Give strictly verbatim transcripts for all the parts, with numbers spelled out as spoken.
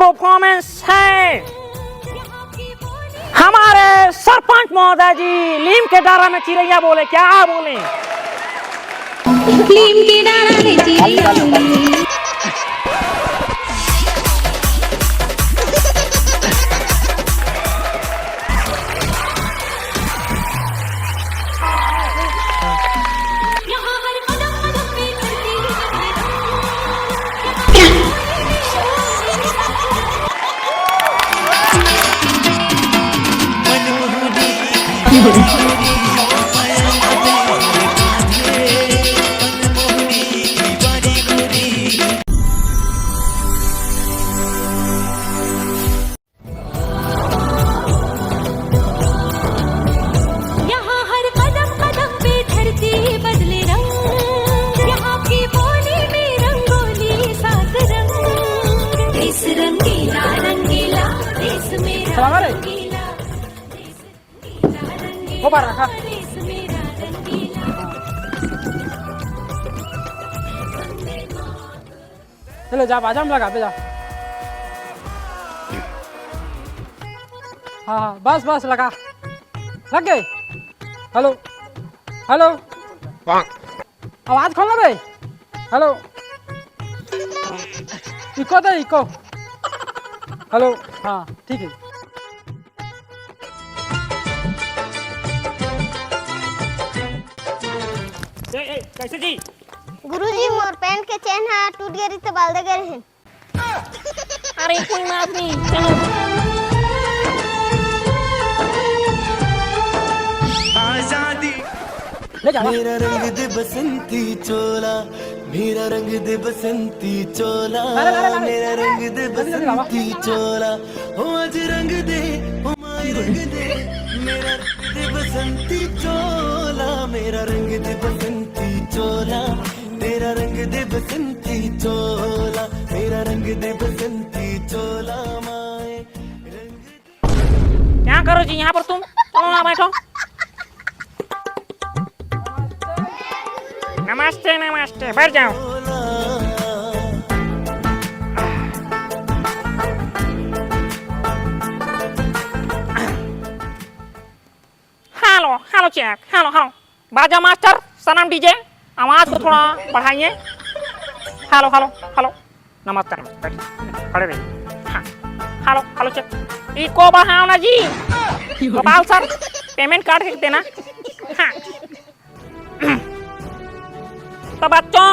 Performance है हमारे सरपंच महोदय जी। लीम के डारा में चिरैया बोले, क्या बोले? लीम के डारा में चिरैया बोले। यहाँ हर कदम कदम पे धरती बदले रंग, यहाँ की बोली में रंगोली सात रंग। इस रंगीला रंगीला देश मेरा रंगीला, देश रंगीला रंगीला, देश मेरा रंगीला। चलो जा, बाजा में लगा दे जा। हाँ, हाँ, बस, बस, लगा। लग गए। Hello, hello. आवाज खोल ना बे। हेलो। इको दे, इको। हेलो। हाँ, ठीक है। ए, ए, कैसे जी? गुरुजी, मोर पैंट के चेन ह टूट गे रहिस त बाल दे गे रहेन। अरे कोई बात नहीं, चलो। आजादी। ले जा। मेरा रंग दे बसंती चोला, मेरा रंग दे बसंती चोला, अरे, अरे, अरे। मेरा रंग दे जल्दी, जल्दी लावा। बसंती चोला। ओ आज रंग दे, ओ माय रंग दे, मेरा रंग दे बसंती चोला, मेरा रंग दे बसंती चोला, तेरा रंग दे बसंती चोला, मेरा रंग दे बसंती चोला, माय रंग। क्या करो जी यहाँ पर तुम? चलो ना बैठो। नमस्ते, नमस्ते, बैठ जाओ। Hello, hello check, hello, hello. बाजा मास्टर, सनम डीजे, आवाज को थोड़ा बढ़ाइए। Hello, hello, hello. नमस्कार, नमस्कार। खड़े रहिए। हाँ। Hello, hello cheque. इको बढ़ाओ ना जी। गोपाल सर, पेमेंट काट के देना। हाँ। तो बच्चों,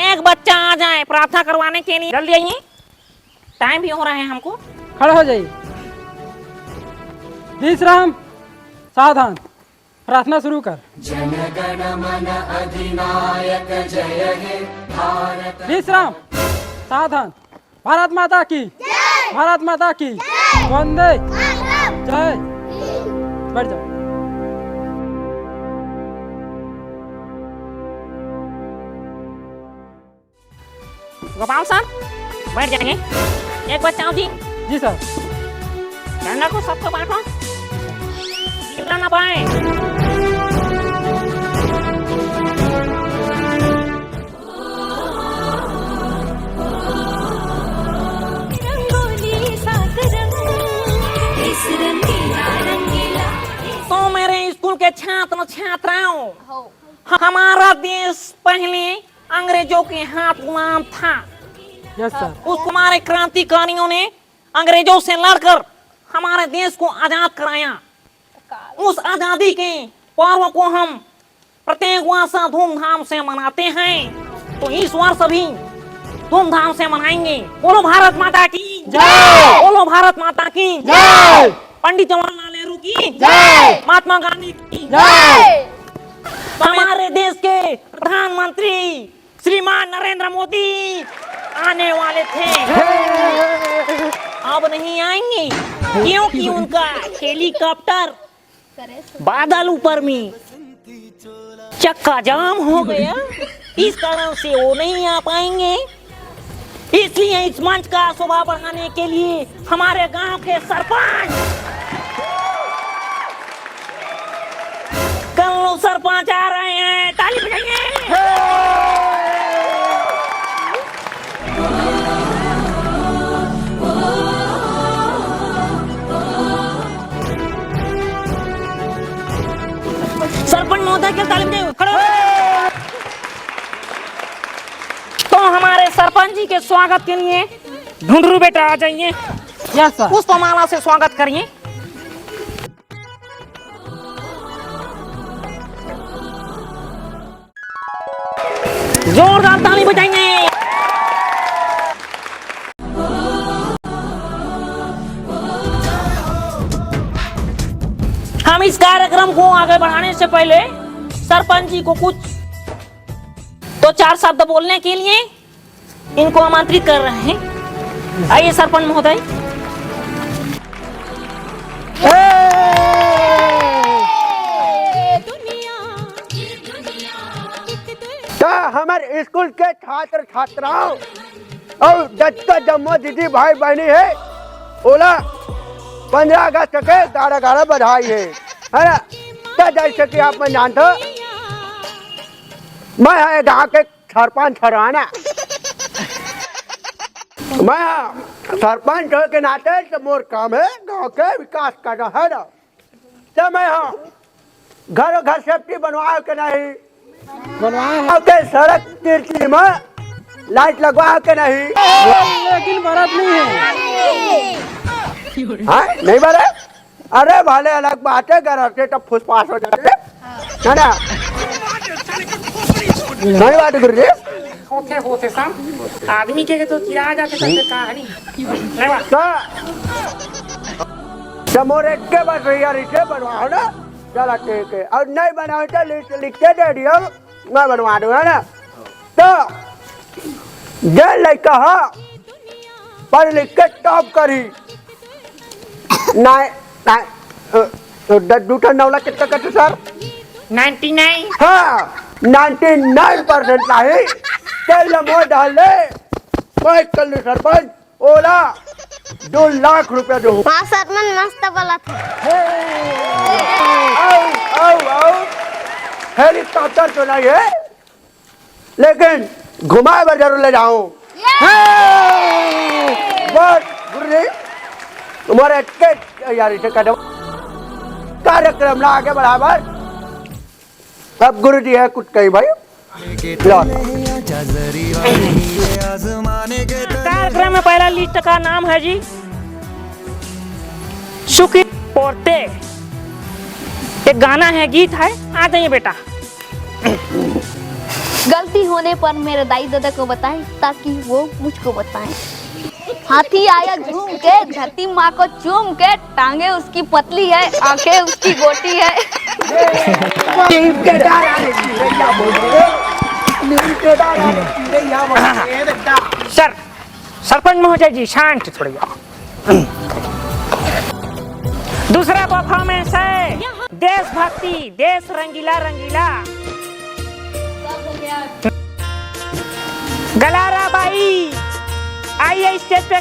एक बच्चा आ जाए प्रार्थना करवाने के लिए, जल्दी आइए, टाइम भी हो रहा है हमको। खड़ा हो जाइए। विश्राम, सावधान, प्रार्थना शुरू कर। विश्राम, सावधान, भारत माता की, भारत माता की, वंदे, जय। बैठ जाओ। गोपाल सर, बैठ जाएंगे। एक बार चाँव जी। जी सर। झंडा को सबको बांटो, गिरना ना पाए। रंगोली सात रंग, इस रंगीला रंगीला। तो मेरे स्कूल के छात्र छात्राओं, हमारा देश पहले अंग्रेजों के हाथ गुलाम था। Yes sir. उस हमारे क्रांतिकारियों ने अंग्रेजों से लड़कर हमारे देश को आजाद कराया। उस आजादी के पर्व को हम प्रत्येक वर्ष धूमधाम से मनाते हैं, तो इस वर्ष भी धूमधाम से मनाएंगे। बोलो भारत माता की जय। बोलो भारत माता की जय। पंडित जवाहरलाल नेहरू की जय। महात्मा गांधी की जय। हमारे देश के प्रधानमंत्री श्रीमान नरेंद्र मोदी आने वाले थे, अब नहीं आएंगे, क्योंकि उनका हेलीकॉप्टर बादल ऊपर में चक्का जाम हो गया, इस कारण से वो नहीं आ पाएंगे। इसलिए इस मंच का शोभा बढ़ाने के लिए हमारे गांव के सरपंच कल्लू सरपंच आ रहे हैं, ताली बजाइए। महोदय के ताली बजाइए, खड़े हो। तो हमारे सरपंच जी के स्वागत के लिए ढुंढरू बेटा आ जाइए। Yes sir. पुष्पमाला से स्वागत करिए। जोरदार ताली बजाइए। हम इस कार्यक्रम को आगे बढ़ाने से पहले सरपंच जी को कुछ तो चार शब्द बोलने के लिए इनको आमंत्रित कर रहे हैं। आइए सरपंच महोदय। तो हमारे स्कूल के छात्र छात्राओं और जतका जम्मो दीदी भाई बहनी है, ओला पंद्रह अगस्त के गाड़ा गाड़ा बधाई है, है ना? तो जैसे कि आप मन जानते हो, मैं है गांव के सरपंच हरव ना। मैं सरपंच होए के नाते तो मोर काम है गांव के विकास करना, है ना? तो मैं हाँ घर घर सेफ्टी बनवाए के नहीं, बनवाए हैं। गांव के सड़क तीर तीर में लाइट लगवाए के नहीं। लेकिन बरत नहीं है। हाँ, नहीं बरत। अरे भले अलग बात है, घर से तब फुसफास हो जाते, है ना? नहीं बात गुरु जी। होथे होथे सन आदमी के तो चिरा जाथे, तब का हनी। नहीं बात। तो तो मोर एक के बस भैया रिटे बनवाओ ना। चला ठीक है, और नहीं बनाओ तो लिस्ट लिख के दे दियो, मैं बनवा दूँ, है ना? तो जे लइका ह पढ़ लिख के टॉप करी, नाइ नाइ दू ठन नौला कितना कटे सर? Ninety nine. हाँ, नाइंटी नाइन परसेंट लाही। तेल मोर डाले, मैं कल सरपंच ओला दो लाख रुपया दो। हाँ सर, मन मस्त बोला था। आओ आओ आओ, हेलीकॉप्टर तो नहीं है, लेकिन घुमाए बर जरूर ले जाऊं। बस गुरु जी, तुम्हारे के यार इसे कदम कार्यक्रम ला आगे बढ़ाबर। अब गुरु जी है कुछ कही भाई। लो। कार्यक्रम में पहला लिस्ट का नाम है जी सुखी पोर्ते। एक गाना है, गीत है, आ जाइए बेटा। गलती होने पर मेरे दाई दादा को बताएं, ताकि वो मुझको बताएं। हाथी आया झूम के, धरती माँ को चूम के, टांगे उसकी पतली है, आंखें उसकी गोटी है। सर, सरपंच महोदय जी, शांत थोड़ी। दूसरा परफॉर्मेंस है देशभक्ति, देश रंगीला रंगीला। गलारा बाई, आइए स्टेज पे।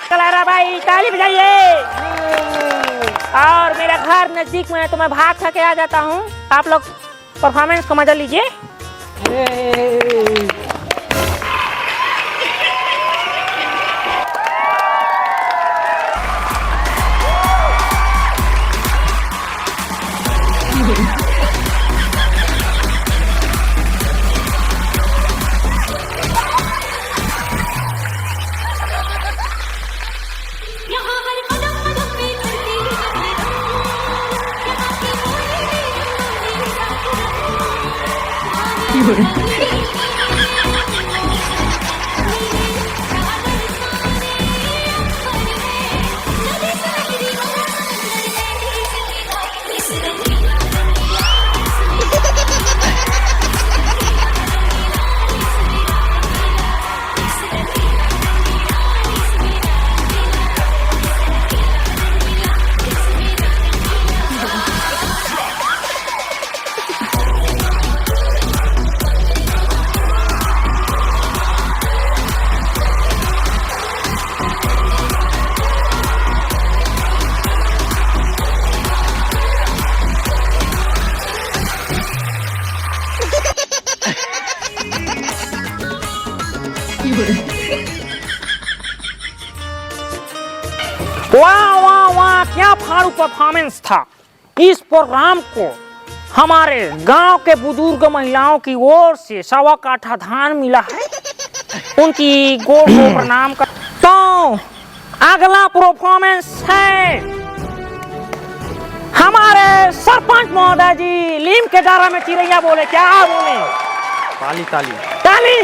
गलारा बाई, ताली बजाइए। और मेरा घर नजदीक में है, तो मैं भाग खा के आ जाता हूँ। आप लोग परफॉर्मेंस का मजा लीजिए। परफॉर्मेंस था। इस प्रोग्राम को हमारे गांव के बुजुर्ग महिलाओं की ओर से सवा काठा धान मिला है, उनकी गोड़ को प्रणाम कर। तो अगला परफॉर्मेंस है हमारे सरपंच महोदय जी, लीम के डारा में चिरैया बोले, क्या बोले? ताली, ताली। ताली।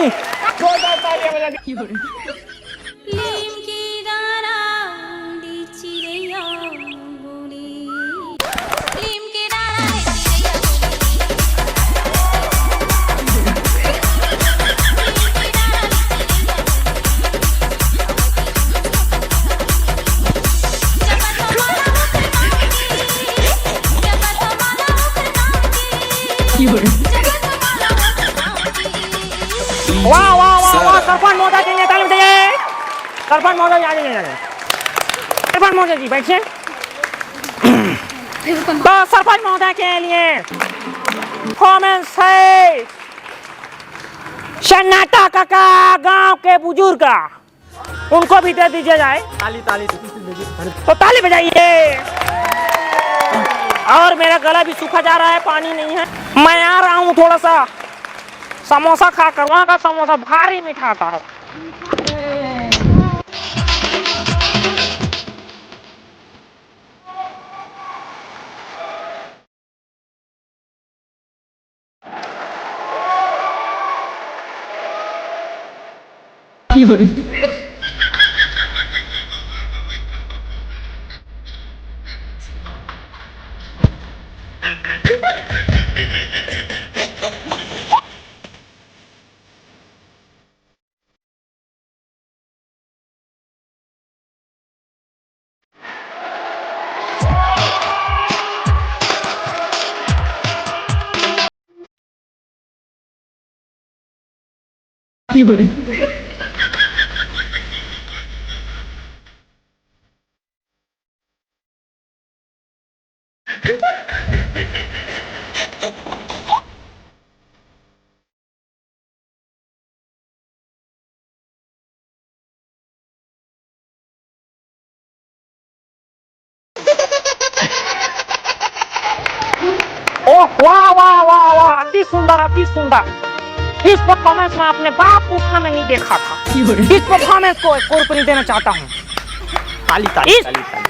लीम के डारा उड़ी चिरैया बोले। लीम के डारा ले चिरैया बोले। लीम के डारा ले चिरैया बोले। जब तो माला ओकर काम के, जब तो माला ओकर काम के। जब तो माला ओकर काम के। वाह, वाह, वाह, वाह, सरपंच महोदय के लिए ताली बजाइए। सरपंच महोदय जी, आ जाइए, आ जाइए। सरपंच महोदय जी, बैठिए। तो सरपंच महोदय के लिए परफॉर्मेंस है सन्नाटा काका, गांव के बुजुर्ग, उनको भी दे दीजिए जाए। ताली, ताली। तो ताली बजाइए। और मेरा गला भी सूखा जा रहा है, पानी नहीं है। मैं आ रहा हूँ थोड़ा सा समोसा खा कर, वहाँ का समोसा भारी मीठा था। ओह, वाह, वाह, वाह, वाह, अति सुंदर, अति सुंदर। इस परफॉर्मेंस में अपने बाप को उतना नहीं देखा था। इस परफॉर्मेंस को एक और ऊपरी देना चाहता हूँ। ताली, ताली, इस ताली, ताली।